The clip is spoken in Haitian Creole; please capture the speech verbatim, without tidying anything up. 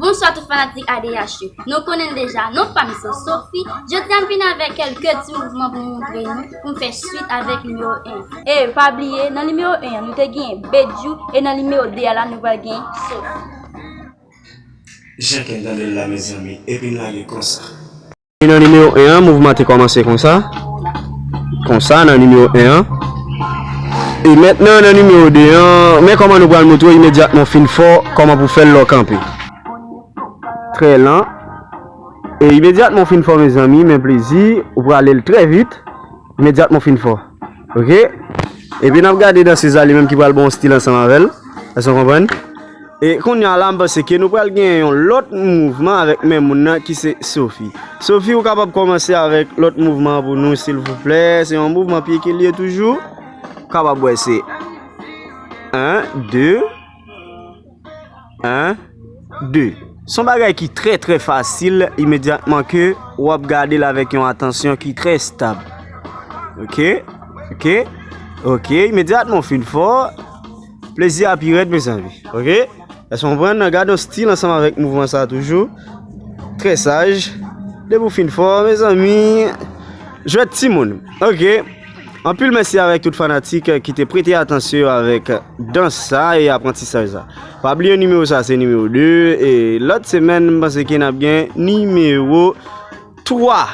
Bonswa tout fanatik A D H yo. Nou konnen l deja, non pa m se Sophie. Jodi a m vin avèk kèlke ti mouvman pou m montre nou, pou m fè swit avèk nimewo en. E pa bliye, nan nimewo en an, nou te gen Bedjou, e nan nimewo de a la, nou pral gen Sophie. Jan ke n tande l la, mezanmi, epi n lage konsa. E nan nimewo en an, mouvman te kòmanse konsa. Konsa, nan nimewo en an. E mentnan, nan nimewo de an, men kòman nou pral montre w imedyatman w fin fò, kòman pou w fè l lè w kanpe. Trè lan. E imedyatman w fin fò, mezanmi, men plezi, ou prale l trè vit. Imedyatman w fin fò. Oke? Epi n ap gade dansez la li menm ki pral ba w yon stil ansanm avè l. Èske w konprann? E kounye a la, m panse ke nou pral gen yon lòt mouvman avèk menm moun nan ki se Sophie. Sophie, ou kapab kòmanse avèk lòt mouvman an pou nou, silvouplè. Se yon mouvman pye ke l ye toujou. Ou kapab wè se en, de, en, de. Se yon bagay ki trè, trè fasil imedyatman ke w ap gade l avèk yon atansyon ki trè estab. Oke? Oke? Oke, imedyatman w fin fò, plezi a pi rèd, mezanmi. Oke? Èske w konprann? Gade yon stil ansanm avèk mouvman sa a toujou. Trè saj. Depi w fin fò, mezanmi, jwèt timoun. Oke. Anpil mèsi avèk tout fanatik ki te prete atansyon yo avèk dans sa e aprantisaj sa. Pa bliye nimewo sa se nimewo de e lòt semèn m panse ke n ap gen nimewo twa.